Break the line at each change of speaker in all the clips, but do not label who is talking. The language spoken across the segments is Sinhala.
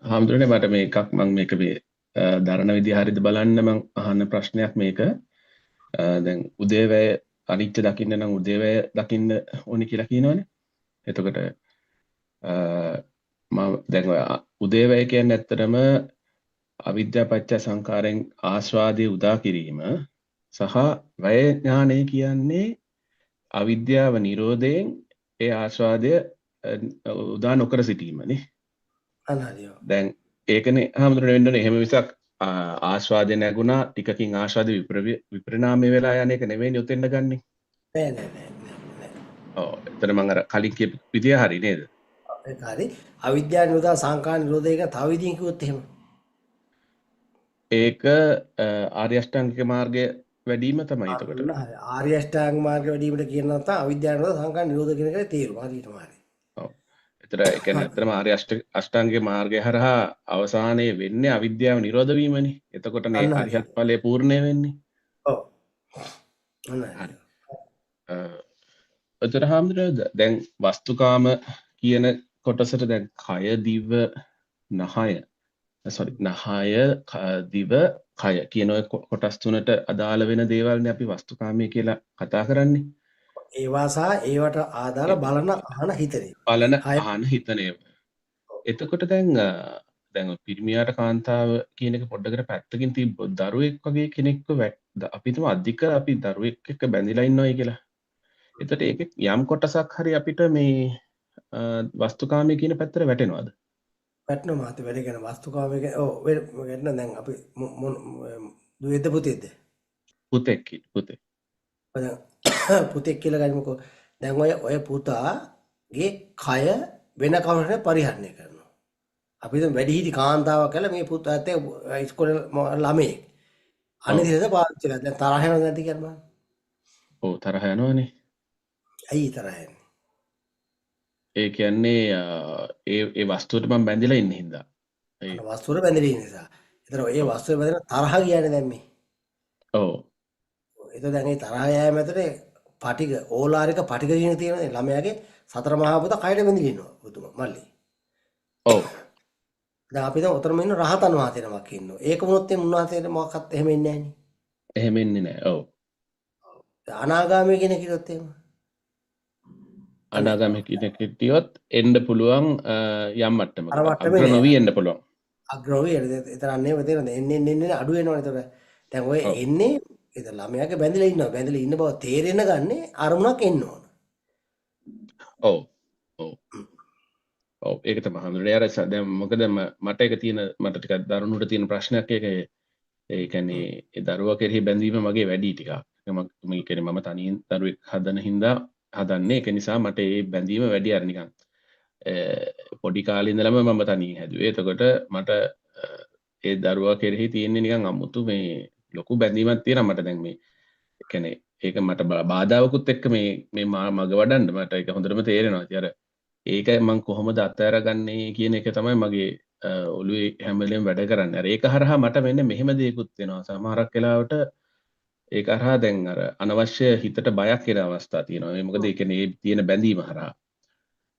හාමුදුරනේ, මට මේ එකක් මං මේක මේ දරන විදිහ හරියද බලන්න මං අහන ප්‍රශ්නයක් මේක. දැන් උදේවැය අනිත්‍ය දකින්න නම් උදේවැය දකින්න ඕනි කියලා කියනවනේ. එතකොට මම දැන් ඔය උදේවැය කියන්නේ ඇත්තටම අවිද්‍යාව පත්‍ය සංඛාරයෙන් ආස්වාදයේ උදා කිරීම සහ වැය ඥානය කියන්නේ අවිද්‍යාව නිරෝධයෙන් ඒ ආස්වාදය උදා නොකර සිටීම නේ.
අන්න හරි. ඔව්.
දැන් ඒකනේ හාමුදුරනේ වෙන්න ඕනේ. එහෙම මිසක් ආස්වාදය නැගුණා ටිකකින් ආස්වාද විපරිණාමය වෙලා යන එක නෙවෙයිනේ උතෙන්ද ගන්නෙ.
නෑ නෑ නෑ නෑ නෑ.
ඔව්, එතන මං අර කලින් කියපු විදිය හරි නේද?
ඒක හරි. අවිද්‍යාව නිරෝධ සංඛාර නිරෝධය එක තව විදිහින් කිව්වොත් එහෙම.
ඒක ආර්ය අෂ්ටාංගික මාර්ගය වැඩිම තමයි එතකොට.
අන්න හරි. ආර්ය අෂ්ටාංග මාර්ග වැඩිවීමට කියන නැත්නම් අවිද්‍යාව නිරෝධ සංඛාර නිරෝධ කියන එකේ තේරුම හරියටම හරි.
ඔව්. එතන ඒ කියන්නේ ඇත්තටම ආර්ය අෂ්ටාංගික මාර්ගය හරහා අවසානයේ වෙන්නේ අවිද්‍යාව නිරෝධ වීමනේ. එතකොටනේ අරිහත් ඵලය පූර්ණය වෙන්නේ.
ඔව්. අන්න හරි.
එතකොට හාමුදුරුවෝ, දැන් වස්තුකාම කියන කොටසට දැන් කය, දිව, නහය, සෝරි, නහය, දිව, කය කියන ඔය කොටස් තුනට අදාළ වෙන දේවල්නේ අපි වස්තුකාමයේ කියලා කතා කරන්නේ.
ඒවා සහ ඒවට ආදාළ බලන අහන හිතන ඒවා.
බලන අහන හිතන ඒවා. එතකොට දැන් දැන් ඔය පිරිමියාට කාන්තාව කියන එක පොඩ්ඩකට පැත්තකින් තිබ්බොත් දරුවෙක් වගේ කෙනෙක්ව අපි හිතමු අධික අපි දරුවෙක් එක්ක බැඳිලා ඉන්නවයි කියලා. එතකොට ඒකේ යම් කොටසක් හරි අපිට මේ වස්තුකාමයේ කියන පැත්තට වැටෙනවද?
වැටෙනවා මාත් වැඩ ගැන වස්තුකාමයේ ගැන. ඔව්, වැටෙනවා. දැන් අපි මොන දුවේද පුතේද?
පුතෙක් පුතෙක්.
දැන් පුතෙක් කියලා ගනිමුකෝ. දැන් ඔය ඔය පුතාගේ කය වෙන කවුරු හරි පරිහරණය කරනවා. අපි හිතමු වැඩිහිටි කාන්තාවක් කියලා මේ පුතාත් එක්ක ඉස්කෝලේ ළමයෙක්. අනිත් හිතේ පාවිච්චි කරලා දැන් තරහ යනවද නැද්ද කියලා බලන්න.
ඔව්, තරහ යනවනේ.
ඇයි තරහ යන්නේ?
ඒ කියන්නේ ඒ ඒ වස්තුවට මම බැඳිලා ඉන්න හින්දා.
ඒ වස්තුවට බැඳිලා ඉන්න නිසා. ඒතර ඒ වස්තුවට බැඳිලා තරහ කියන්නේ දැන් මේ.
ඔව්.
ඒතර දැන් ඒ තරහ යෑම ඇතුලේ පටිග ඕලාරික පටිග කියන තියෙනනේ ළමයාගේ සතර මහා භූත කයට බැඳිලා ඉන්නවා බුදුම මල්ලි.
ඔව්.
දැන් අපි දැන් ඔතනම ඉන්න රහතන් වහන්සේ නමක් ඉන්නවා. ඒක වුණොත් එimhe උන්වහන්සේට මොකක්වත් එහෙම එන්නේ නැහනේ.
එහෙම එන්නේ නැහැ. ඔව්.
අනාගාමී කෙනෙක් හිටියොත් එහෙම.
අනාගාමී කෙනෙක් හිටියොත් එන්න පුළුවන් යම් මට්ටමකට. අග්‍ර නොවි එන්න පුළුවන්.
අග්‍ර නොවි එන්න. ඒතර අන්න එහෙම තේරෙනවද? එන්නේ එන්නේ එන්නේ අඩු වෙනවනේ. ඒතර දැන් ඔය එන්නේ ඒතර ළමයාගේ බැඳිලා ඉන්නවා. බැඳිලා ඉන්න බව තේරෙන ගන්නේ අරමුණක් එන්න ඕන.
ඔව්. ඔව්. ඔව්, ඒක තමයි හඳුනන්නේ. අර දැන් මොකද මට ඒක තියෙන මට ටිකක් දරුණුට තියෙන ප්‍රශ්නයක් ඒක. ඒ කියන්නේ ඒ දරුවා කෙරෙහි බැඳීම මගේ වැඩි ටිකක්. මම කියන්නේ මම තනියෙන් දරුවෙක් හදන හින්දා හදන්නේ. ඒක නිසා මට ඒ බැඳීම වැඩි. අර නිකන් පොඩි කාලේ ඉඳලම මම තනියෙන් හැදුවේ. එතකොට මට ඒ දරුවා කෙරෙහි තියෙන්නේ නිකන් අමුතු මේ ලොකු බැඳීමක් තියෙනවා මට දැන් මේ. ඒ කියන්නේ ඒක මට බාධාවකුත් එක්ක මේ මේ මග වඩන්න මට ඒක හොඳටම තේරෙනවා. ඉතින් අර ඒක මං කොහොමද අත්හැරගන්නේ කියන එක තමයි මගේ ඔළුවේ හැම වෙලේම වැඩ කරන්නේ. අර ඒක හරහා මට මෙන්න මෙහෙම දේකුත් වෙනවා. සමහරක් වෙලාවට ඒක හරහා දැන් අර අනවශ්‍ය හිතට බයක් එන අවස්ථා තියෙනවා. ඒ මොකද ඒ කියන්නේ ඒ තියෙන බැඳීම හරහා.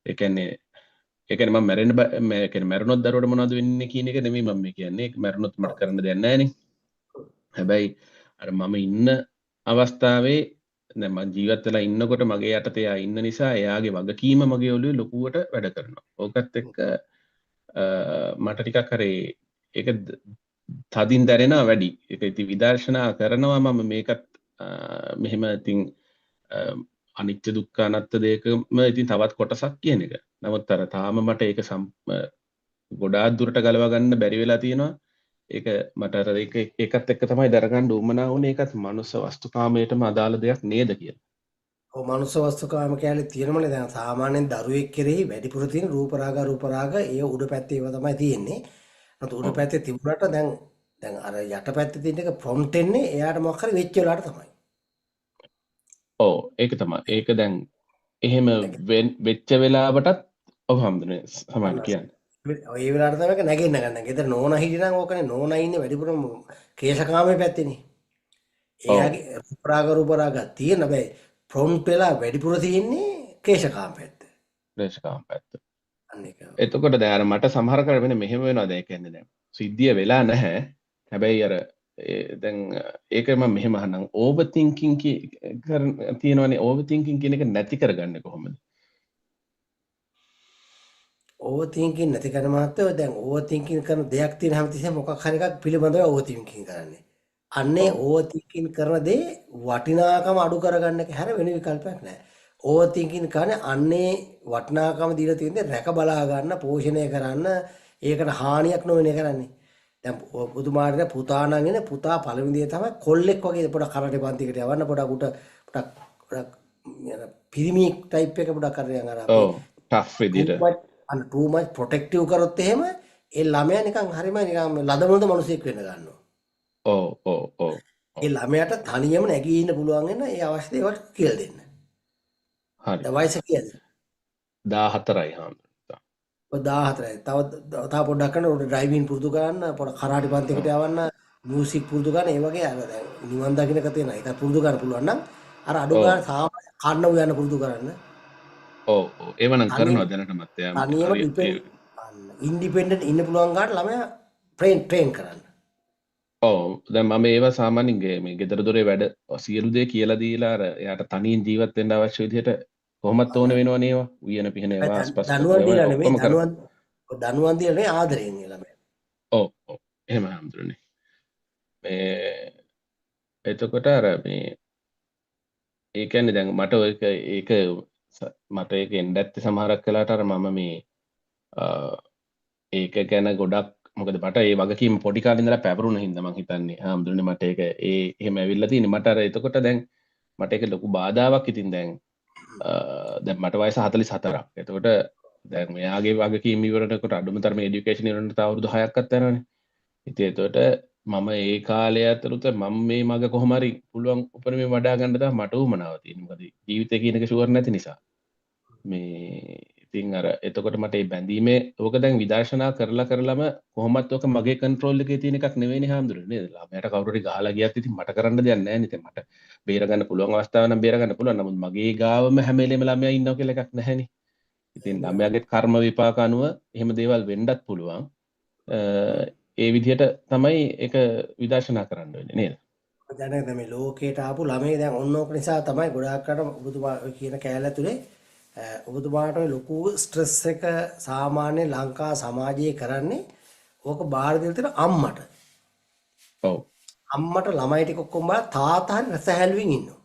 ඒ කියන්නේ මම මැරෙන්න ඒ කියන්නේ මැරුණොත් දරුවට මොනවද වෙන්නේ කියන එක නෙමෙයි මම මේ කියන්නේ. ඒක මැරුණොත් මට කරන්න දෙයක් නැහැ නේ. හැබැයි අර මම ඉන්න අවස්ථාවේ දැන් මං ජීවත් වෙලා ඉන්නකොට මගේ යටතේ එයා ඉන්න නිසා එයාගේ වගකීම මගේ ඔළුවේ ලොකුවට වැඩ කරනවා. ඕකත් එක්ක මට ටිකක් අර ඒක තදින් දැනෙනවා වැඩි. ඒක ඉතින් විදර්ශනා කරනවා මම මේකත් මෙහෙම ඉතින් අනිත්‍ය දුක්ඛ අනාත්ම දෙකම ඉතින් තවත් කොටසක් කියන එක. නමුත් අර තාම මට ඒක ගොඩාක් දුරට ගලවා ගන්න බැරි වෙලා තියෙනවා. ඒක මට අර ඒකත් එක්ක තමයි දරගන්න උවමනා වුණේ. ඒකත් මනුස්ස වස්තුකාමයටම අදාළ දෙයක් නේද කියලා.
ඔව්, මනුස්ස වස්තුකාම කැලේ තියෙනමනේ. දැන් සාමාන්‍යයෙන් දරුවෙක් කෙරෙහි වැඩිපුර තියෙන රූප රාග රූප රාග ඒ උඩ පැත්තේ ඒවා තමයි තියෙන්නේ. නමුත් උඩ පැත්තේ තිබුණාට දැන් දැන් අර යට පැත්තේ තියෙන එක ප්‍රොම්ප්ට් එන්නේ එයාට මොකක් හරි වෙච්ච වෙලාවට තමයි.
ඔව්, ඒක තමයි. ඒක දැන් එහෙම වෙච්ච වෙලාවටත් ඔව් හම්දුනේ සමාන කියන්නේ.
ඒ වෙලාවට තමයි ඒක නැගෙන්න ගන්න. ගෙදර නෝනා හිටියනම් ඕකනේ. නෝනා ඉන්නේ වැඩිපුරම කේශකාමයේ පැත්තේනේ. එයාගේ රූප රාග රූප රාග තියෙන හැබැයි ප්‍රොම්ප්ට් වෙලා වැඩිපුර තියෙන්නේ කේශකාම පැත්ත.
ක්ලේශකාම පැත්ත.
අන්න ඒක.
එතකොට දැන් අර මට සමහර කර වෙන මෙහෙම වෙනවා දැන්. ඒ කියන්නේ දැන් සිද්ධිය වෙලා නැහැ. හැබැයි අර දැන් ඒක මම මෙහෙම අහන්නම්, ඕවර් තින්කින් කරන තියෙනවනේ, ඕවර් තින්කින් කියන එක නැති කරගන්නේ කොහොමද?
ඕවර් තින්කින් නැති කරන මහත්තයෝ, දැන් ඕවර් තින්කින් කරන දෙයක් තියෙන හැමතිස්සෙම මොකක් හරි එකක් පිළිබඳව ඕවර් තින්කින් කරන්නේ. අන්නේ ඕවර් තින්කින් කරන දේ වටිනාකම අඩු කරගන්න එක හැර වෙන විකල්පයක් නැහැ. ඕවර් තින්කින් කරන්නේ අන්නේ වටිනාකම දීලා තියෙන දේ රැක බලා ගන්න, පෝෂණය කරන්න, ඒකට හානියක් නොවන එක කරන්නේ. දැන් ඔබතුමාට පුතා නම් එන පුතා පළවෙනි දේ තමයි කොල්ලෙක් වගේ පොඩක් කරටේ පන්තිකට යවන්න, පොඩක් උට පොඩක් පොඩක් පිරිමි ටයිප් එක පොඩක් අර අර
ඔව් ටෆ් විදියට
අන්න too much protective කරොත් එහෙම ඒ ළමයා නිකන් හරිම නිකන් ලදමුලද මිනිසෙක් වෙන්න ගන්නවා.
ඔව් ඔව් ඔව්
ඒ ළමයාට තනියම නැගී ඉන්න පුළුවන් වෙන ඒ අවශ්‍ය දේවල් කියලා දෙන්න.
හරි.
දැන් වයස කීයද?
14යි හාමුදුරුවෝ.
ඔය 14යි. තව තව පොඩ්ඩක් කරන්න උඩ ඩ්‍රයිවිං පුරුදු කරන්න, පොඩ කරාටි පන්තියකට යවන්න, මියුසික් පුරුදු කරන්න, ඒ වගේ අර දැන් නිවන් දකින්න එක තියෙනවා. ඒක පුරුදු කරන්න පුළුවන් නම් අර අඩු ගන්න සාමාන්‍ය කන්න උයන්න පුරුදු කරන්න.
ඔව් ඔව් ඒව නම් කරනවා දැනටමත් එයා.
තනියම ඩිපෙන්ඩ් ඉන්ඩිපෙන්ඩන්ට් ඉන්න පුළුවන් ගාට ළමයා ට්‍රේන් ට්‍රේන් කරන්න.
ඔව් දැන් මම ඒවා සාමාන්‍යයෙන් මේ ගෙදර දොරේ වැඩ සියලු දේ කියලා දීලා අර එයාට තනියෙන් ජීවත් වෙන්න අවශ්‍ය විදිහට කොහොමත් ඕන වෙනවනේ ඒවා. උයන පිහන ඒවා අස්පස්
දනුවන් දීලා නෙමෙයි, දනුවන් දනුවන් දීලා නෙමෙයි, ආදරයෙන් ඒ ළමයා.
ඔව් ඔව් එහෙම හඳුනන්නේ. මේ එතකොට අර මේ ඒ කියන්නේ දැන් මට ඔය ඒක මට ඒක එන්න ඇත්තේ සමහරක් වෙලාවට අර මම මේ ඒක ගැන ගොඩක්, මොකද මට ඒ වගකීම පොඩි කාලේ ඉඳලා පැවරුණ හින්දා මං හිතන්නේ හාමුදුරනේ මට ඒක ඒ එහෙම ඇවිල්ලා තියෙන්නේ. මට අර එතකොට දැන් මට ඒක ලොකු බාධාවක්. ඉතින් දැන් දැන් මට වයස 44ක්. එතකොට දැන් මෙයාගේ වගකීම ඉවරනකොට අඩුම තරමේ එඩියුකේෂන් ඉවරනට තව අවුරුදු 6ක්වත් යනවනේ. ඉතින් එතකොට මම ඒ කාලය ඇතුළත මම මේ මග කොහොම හරි පුළුවන් උපරිමයෙන් වඩා ගන්න තමයි මට උවමනාව තියෙන්නේ. මොකද ජීවිතය කියන එක ෂුවර් නැති නිසා. මේ ඉතින් අර එතකොට මට මේ බැඳීමේ ඕක දැන් විදර්ශනා කරලා කරලම කොහොමත් ඕක මගේ කන්ට්‍රෝල් එකේ තියෙන එකක් නෙවෙයිනේ හාමුදුරනේ නේද? ළමයාට කවුරු හරි ගහලා ගියත් ඉතින් මට කරන්න දෙයක් නැහැ නේ. ඉතින් මට බේර ගන්න පුළුවන් අවස්ථාව නම් බේර ගන්න පුළුවන්. නමුත් මගේ ගාවම හැම වෙලේම ළමයා ඉන්නවා කියලා එකක් නැහැනේ. ඉතින් ළමයාගේ කර්ම විපාක අනුව එහෙම දේවල් වෙන්නත් පුළුවන්. ඒ විදිහට තමයි ඒක විදර්ශනා කරන්න වෙන්නේ නේද?
දැන් මේ ලෝකයට ආපු ළමයි දැන් ඔන්න ඕක නිසා තමයි ගොඩාක් අර ඔබතුමා ඔය කියන කෑල්ල ඇතුලේ ඔබතුමාට ඔය ලොකු ස්ට්‍රෙස් එක සාමාන්‍ය ලංකා සමාජයේ කරන්නේ ඕක බාර දීලා තියෙන අම්මට.
ඔව්.
අම්මට ළමයි ටික ඔක්කොම බලලා තාත්තා හරි රසහැල්ලුවෙන් ඉන්නවා.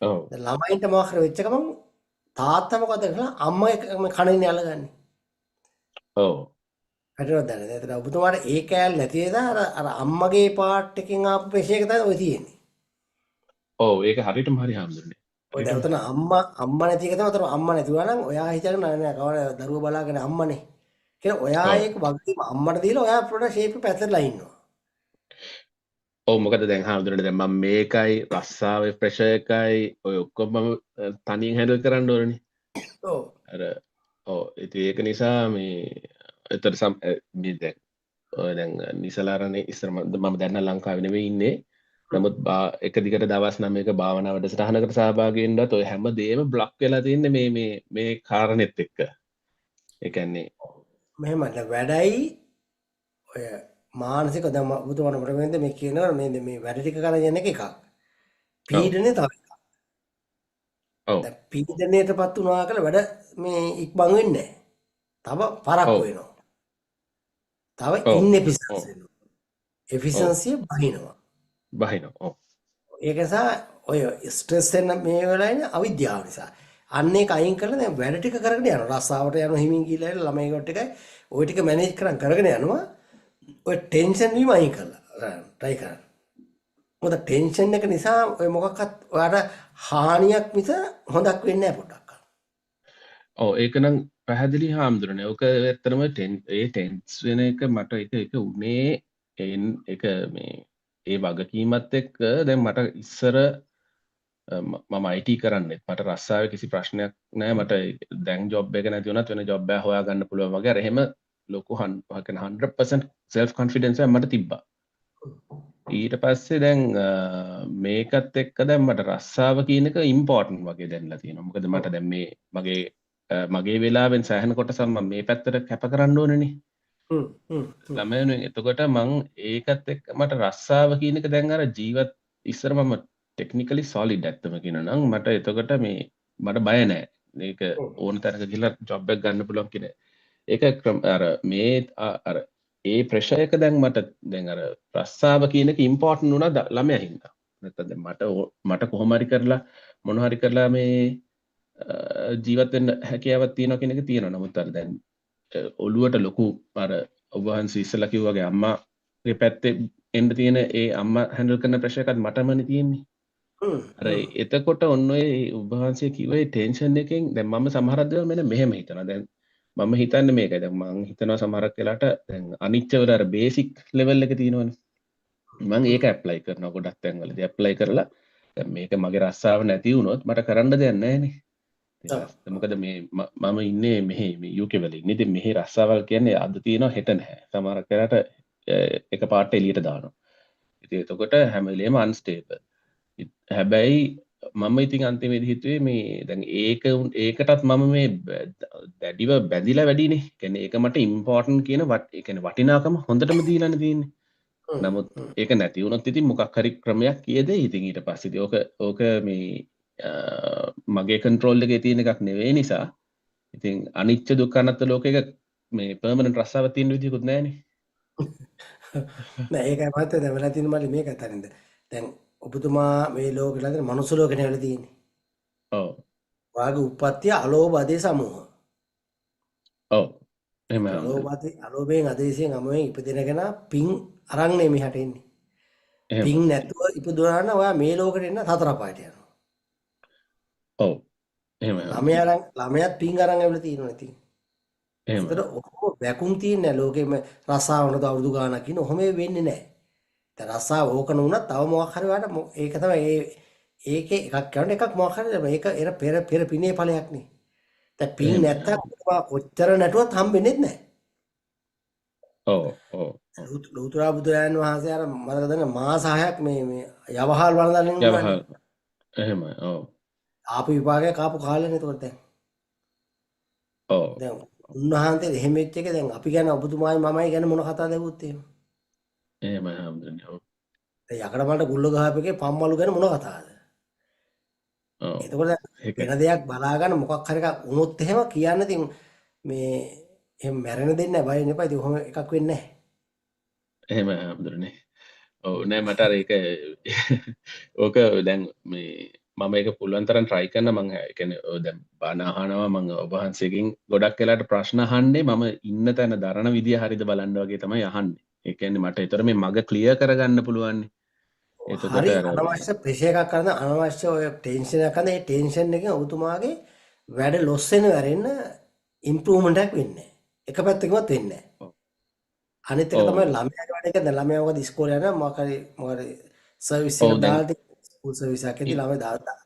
ඔව්.
දැන් ළමයින්ට මොකක් හරි වෙච්ච ගමන් තාත්තා මොකද කරන්නේ? අම්මා කණින් අල්ලගන්නේ.
ඔව්.
හරියට දැන. එතන ඔබතුමාට ඒ කෑල්ල නැති වෙලා අර අර අම්මගේ පාර්ට් එකෙන් ආපු ප්‍රෙෂර් එක තමයි ඔය තියෙන්නේ.
ඔව් ඒක හරියටම හරි හාමුදුරනේ.
ඔය දැන් උතන අම්මා අම්මා නැති එක තමයි. උතන අම්මා නැති වුණා නම් ඔයා හිතගෙන නෑ නෑ කවර දරුවෝ බලාගෙන අම්මනේ කියලා ඔයා ඒක වගකීම අම්මට දීලා ඔයා පොඩ ෂේප් එක පැතිරලා ඉන්නවා.
ඔව් මොකද දැන් හාමුදුරනේ දැන් මම මේකයි රස්සාවේ ප්‍රෙෂර් එකයි ඔය ඔක්කොම මම තනියෙන් හැන්ඩල් කරන්න ඕනනේ.
ඔව්.
අර ඔව් ඉතින් ඒක නිසා මේ එතකොට මේ දැන් ඔය දැන් නිසලාරනේ ඉස්සර මම දැන් නම් ලංකාවේ නෙවෙයි ඉන්නේ. නමුත් එක දිගට දවස් 9ක භාවනා වැඩසටහනකට සහභාගී වෙන්නත් ඔය හැම දෙයක්ම බ්ලොක් වෙලා තින්නේ මේ මේ මේ කාරණෙත් එක්ක. ඒ කියන්නේ
මෙහෙම වැඩයි ඔය මානසික දැන් ඔබතුමාට මට වෙන්නේ මේ කියනවා මේ මේ වැඩ ටික කරන් යන එක එකක්. පීඩනය තව එකක්.
ඔව්.
දැන් පීඩනයටපත් වුණා කියලා වැඩ මේ ඉක්මන් වෙන්නේ නැහැ. තව පරක්කු වෙනවා. තව ඉන්එෆිෂන්සි වෙනවා. එෆිෂන්සිය බහිනවා.
බහිනවා. ඔව්.
ඒක නිසා ඔය ස්ට්‍රෙස් වෙන මේ වෙලාවේ අවිද්‍යාව නිසා. අන්න ඒක අයින් කරලා දැන් වැඩ ටික කරගෙන යනවා. රස්සාවට යනවා හිමින් ගිහලා ළමයි ටිකයි ඔය ටික මැනේජ් කරන් කරගෙන යනවා. ඔය ටෙන්ෂන් වීම අයින් කරලා ට්‍රයි කරන්න. මොකද ටෙන්ෂන් එක නිසා ඔය මොකක්වත් ඔයාට හානියක් මිස හොඳක් වෙන්නේ නැහැ පොඩ්ඩක්.
ඔව් ඒක නම් පැහැදිලි හාමුදුරනේ. ඔක ඇත්තටම ඒ ටෙන්ස් වෙන එක මට ඒක ඒක උනේ ඒක මේ ඒ වගකීමත් එක්ක දැන් මට ඉස්සර මම IT කරන්නෙත් මට රස්සාවේ කිසි ප්‍රශ්නයක් නෑ. මට දැන් ජොබ් එක නැති වුණත් වෙන ජොබ් එකක් හොයාගන්න පුළුවන් වගේ අර එහෙම ලොකු 100% self confidence එකක් මට තිබ්බා. ඊට පස්සේ දැන් මේකත් එක්ක දැන් මට රස්සාව කියන එක ඉම්පෝටන්ට් වගේ දැනලා තියෙනවා. මොකද මට දැන් මේ මගේ මගේ වෙලාවෙන් සෑහෙන කොටසක් මම මේ පැත්තට කැප කරන්න ඕනේනේ.
හ්ම් හ්ම් හ්ම්.
ළමයා වෙනුවෙන්. එතකොට මං ඒකත් එක්ක මට රස්සාව කියන එක දැන් අර ජීවත් ඉස්සර මම ටෙක්නිකලි සොලිඩ් ඇත්තම කියනවා නම් මට එතකොට මේ මට බය නෑ. මේක ඕන තැනක ගිහලා ජොබ් එකක් ගන්න පුළුවන් කියන ඒක අර මේ අර ඒ ප්‍රෙෂර් එක දැන් මට දැන් අර රස්සාව කියන එක ඉම්පෝටන්ට් වුණා ළමයා හින්දා. නැත්තම් දැන් මට මට කොහොම හරි කරලා මොන හරි කරලා මේ ජීවත් වෙන්න හැකියාවක් තියෙනවා කියන එක තියෙනවා. නමුත් අර දැන් ඔළුවට ලොකු අර ඔබ වහන්සේ ඉස්සෙල්ලා කිව්වා වගේ අම්මාගේ පැත්තේ එන්න තියෙන ඒ අම්මා හැන්ඩල් කරන ප්‍රෙෂර් එකත් මටමනේ තියෙන්නේ. අර එතකොට ඔන්න ඔය ඔබ වහන්සේ කිව්ව ඒ ටෙන්ෂන් එකෙන් දැන් මම සමහරක් දේවල් මෙන්න මෙහෙම හිතනවා. දැන් මම හිතන්නේ මේකයි. දැන් මං හිතනවා සමහරක් වෙලාවට දැන් අනිච්ච වල අර බේසික් ලෙවල් එක තියෙනවනේ. මං ඒක ඇප්ලයි කරනවා ගොඩක් තැන්වලදී. ඇප්ලයි කරලා දැන් මේක මගේ රස්සාව නැති වුණොත් මට කරන්න දෙයක් නැහැනේ. මොකද මේ මම ඉන්නේ මෙහෙ මේ UK වල ඉන්නේ. ඉතින් මෙහෙ රස්සාවල් කියන්නේ අද තියෙනවා හෙට නැහැ. සමහරක් වෙලාවට එක පාට එළියට දානවා. ඉතින් එතකොට හැම වෙලේම අන්ස්ටේබල්. හැබැයි මම ඉතින් අන්තිමේදී හිතුවේ මේ දැන් ඒකටත් මම මේ දැඩිව බැඳිලා වැඩිනේ. ඒ කියන්නේ ඒක මට ඉම්පෝටන්ට් කියන ඒ කියන්නේ වටිනාකම හොඳටම දීලානේ තියෙන්නේ. නමුත් ඒක නැති වුණොත් ඉතින් මොකක් හරි ක්‍රමයක් කියදෙයි. ඉතින් ඊට පස්සේ ඉතින් ඕක මේ මගේ කන්ට්‍රෝල් එකේ තියෙන එකක් නෙවෙයි නිසා ඉතින් අනිච්ච දුක්ඛ අනාත්ම ලෝකයක මේ පර්මනන්ට් රස්සාවක් තියෙන විදියකුත් නෑනේ.
නෑ, ඒකයි මහත්තයා දැන් වෙලා තියෙන මල්ලි මේකයි තරින්ද. දැන් ඔබතුමා මේ ලෝකෙට ළඟ මනුස්ස ලෝකෙ නෙවෙයි තියෙන්නේ.
ඔව්.
ඔයාගේ උප්පත්තිය අලෝභ අදේ සමූහ.
ඔව්. එහෙම
අලෝභයෙන් අදේශයෙන් අමෝහයෙන් ඉපදෙන කෙනා පින් අරන් නේ මෙහාට එන්නේ. පින් නැතුව ඉපදුනා නම් ඔයා මේ ලෝකෙට එන්න සතර අපායට යනවා.
ඔව්. එහෙම
ළමයාත් පින් අරන් ඇවිල්ලා තියෙනවා ඉතින්.
එහෙම.
ඒතර ඔහොම වැකුම් තියෙන්නේ නැහැ ලෝකෙම රස්සාව වුණත් අවුරුදු ගාණක් ඉන්න ඔහොම වෙන්නේ නැහැ. දැන් රස්සාව ඕක නුනත් තව මොකක් හරි ඔයාලට ඒක තමයි ඒකේ එකක් කරන එකක් මොකක් හරි මේක එර පෙර පෙර පිනේ ඵලයක් නේ. දැන් පින් නැත්තම් කොච්චර නැටුවත් හම්බෙන්නේ නැහැ.
ඔව් ඔව්.
ලෝතුරා බුදුරජාණන් වහන්සේ අර මතකද නැ මාස 6ක් මේ මේ යවහල් වළඳන් ඉන්නවා.
යවහල්. එහෙමයි. ඔව්.
ආපු විපාකයක් ආපු කාලේනේ එතකොට දැන්.
ඔව්.
දැන් උන්වහන්සේ එහෙම වෙච්ච එක දැන් අපි ගැන ඔබතුමායි මමයි ගැන මොන කතාවද ඇහුවොත් එහෙම.
එහෙමයි හම්දුනේ. ඔව්.
දැන් යකඩ මලට ගුල්ල ගහපු එකේ පම්මලු ගැන මොන කතාවද?
ඔව්.
එතකොට දැන් වෙන දෙයක් බලා ගන්න මොකක් හරි එකක් වුණොත් එහෙම කියන්න ඉතින් මේ එහෙම මැරෙන දෙන්නේ නැහැ, බය වෙන්න එපා. ඉතින් ඔහොම එකක් වෙන්නේ නැහැ.
එහෙමයි හම්දුනේ. ඔව් නෑ මට අර ඒක ඕක දැන් මේ මම ඒක පුළුවන් තරම් try කරන මං ඒ කියන්නේ ඔය දැන් බණ අහනවා මං ඔබ වහන්සේගෙන් ගොඩක් වෙලාවට ප්‍රශ්න අහන්නේ මම ඉන්න තැන දරන විදිය හරිද බලන්න වගේ තමයි අහන්නේ. ඒ කියන්නේ මට ඒතර මේ මග ක්ලියර් කරගන්න පුළුවන්. එතකොට
හරි අනවශ්‍ය ප්‍රෙෂර් එකක් කරන අනවශ්‍ය ඔය ටෙන්ෂන් එකක් කරන ඒ ටෙන්ෂන් එකෙන් ඔබතුමාගේ වැඩ ලොස් වෙන වැරෙන්න ඉම්ප්‍රූව්මන්ට් එකක් වෙන්නේ නැහැ. එක පැත්තකින්වත් වෙන්නේ නැහැ. අනිත් එක තමයි ළමයාගේ වැඩ එක. දැන් ළමයා මොකද ඉස්කෝලේ යනවා මොකක් හරි මොකක් හරි සර්විස් එකක් දාලා තියෙන ස්කූල් සර්විස් එකක් ඇති ළමයි දාලා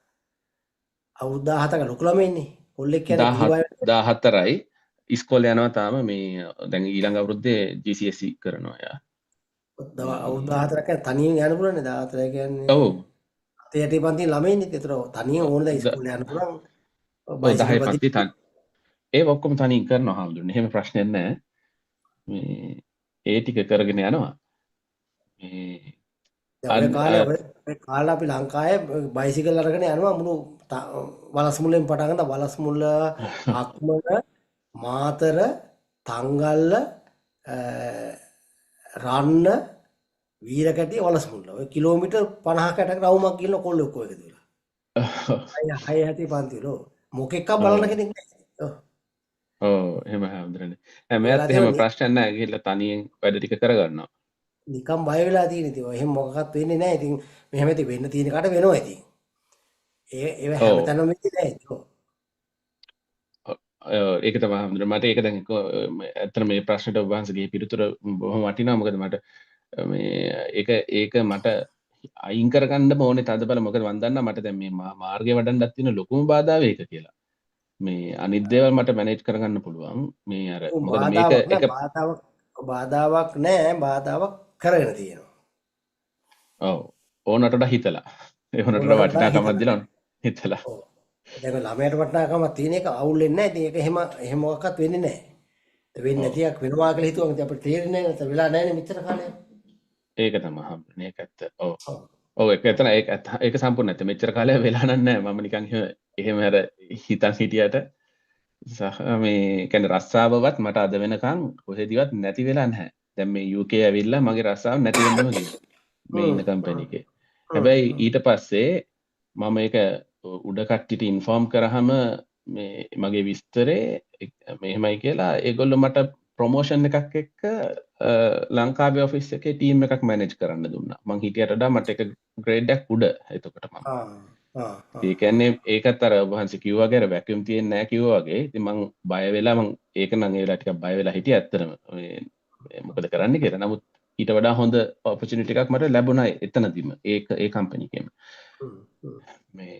අවුරුදු 17ක ලොකු ළමයි ඉන්නේ. කොල්ලෙක් කියන්නේ
14යි ඉස්කෝලේ යනවා තාම මේ දැන් ඊළඟ අවුරුද්දේ GCSE කරනවා එයා.
අවුරුදු 14ක් කියන්නේ තනියෙන් යන්න පුළුවන් නේ. 14 කියන්නේ
ඔව්.
අතේ යටි පන්තියේ ළමයි ඉන්නේ. ඒතර තනියෙන් ඕන දැන් ඉස්කෝලේ යන්න පුළුවන්.
ඔව් 10 පන්ති තනි. ඒ ඔක්කොම තනියෙන් කරනවා හාමුදුරනේ. එහෙම ප්‍රශ්නයක් නෑ. මේ ඒ ටික කරගෙන යනවා. මේ
ඔය කාලේ ඔය කාලේ අපි ලංකාවේ බයිසිකල් අරගෙන යනවා මුළු වලස්මුල්ලෙන් පටන් ගන්න වලස්මුල්ල, අක්මන, මාතර, තංගල්ල, රන්න, වීරකැටිය, වලස්මුල්ල. ඔය කිලෝමීටර් 50ක 60ක රවුමක් ගිහලා කොල්ලෝ ඔක්කොම එකතු වෙලා. 6 7 පන්ති වල. මොකෙක්ක බලන කෙනෙක් නෑ. ඔව්.
ඔව් එහෙම හඳුනන්නේ. නෑ මෙයාත් එහෙම ප්‍රශ්නයක් නෑ ගිහිල්ලා තනියෙන් වැඩ ටික කරගන්නවා.
නිකන් බය වෙලා තියෙන ඉතින් ඔය එහෙම මොකක්වත් වෙන්නේ නෑ. ඉතින් මෙහෙම ඉතින් වෙන්න තියෙන කට වෙනවා ඉතින්. ඒ ඒව හැමතැනම වෙන්නේ නෑ ඉතින්. ඔව්.
ඒක තමයි හඳුනන්නේ. මට ඒක දැන් ඇත්තට මේ ප්‍රශ්නෙට ඔබ වහන්සේගේ පිළිතුර බොහොම වටිනවා. මොකද මට මේ ඒක ඒක මට අයින් කරගන්න ඕනේ තද බල. මොකද මන් දන්නා මට දැන් මේ මාර්ගය වඩන්නත් තියෙන ලොකුම බාධාව ඒක කියලා. මේ අනිත් දේවල් මට මැනේජ් කරගන්න පුළුවන්. මේ අර මොකද මේක එක
බාධාවක් නෑ, බාධාවක් කරගෙන තියෙනවා.
ඔව්. ඕනට වඩා හිතලා. ඒ ඕනට වඩා වටිනාකමක් දීලා හිතලා.
ඔව්. දැන් ඔය ළමයාට වටිනාකමක් තියෙන එක අවුල් වෙන්නේ නැහැ. ඉතින් ඒක එහෙම එහෙම මොකක්වත් වෙන්නේ නැහැ. වෙන්නේ නැති එකක් වෙනවා කියලා හිතුවම ඉතින් අපිට තේරෙන්නේ නැහැ. නැත්නම් වෙලා නැහැ නේ මෙච්චර කාලයක්.
ඒක තමයි හම්බුනේ. ඒක ඇත්ත. ඔව්. ඔව්, ඒක එතන ඒක ඇත්ත. ඒක සම්පූර්ණ ඇත්ත. මෙච්චර කාලයක් වෙලා නම් නෑ. මම නිකන් එහෙම එහෙම අර හිතන් හිටියට සහ මේ කියන්නේ රස්සාවවත් මට අද වෙනකන් කොහෙදිවත් නැති වෙලා නැහැ. දැන් මේ UK ඇවිල්ලා මගේ රස්සාව නැති වෙන්නම ගියා. මේ ඉන්න කම්පැනි එකේ. හැබැයි ඊට පස්සේ මම ඒක උඩ කට්ටියට ඉන්ෆෝම් කරාම මේ මගේ විස්තරේ මෙහෙමයි කියලා, ඒගොල්ලෝ මට ප්‍රොමෝෂන් එකක් එක්ක ලංකාවේ ඔෆිස් එකේ ටීම් එකක් මැනේජ් කරන්න දුන්නා. මං හිටියට වඩා මට එක ග්‍රේඩ් එකක් උඩ එතකොට මම.
ආ ආ ආ.
ඒ කියන්නේ ඒකත් අර ඔබ වහන්සේ කිව්වා වගේ අර වැකියුම් තියෙන්නේ නැහැ කිව්වා වගේ. ඉතින් මං බය වෙලා, මං ඒක නම් ඒ වෙලාවට ටිකක් බය වෙලා හිටියා ඇත්තටම. මේ මොකද කරන්න කියලා. නමුත් ඊට වඩා හොඳ ඔපචුනිටි එකක් මට ලැබුණා එතනදිම. ඒක ඒ කම්පැනි එකේම.
හ්ම් හ්ම්.
මේ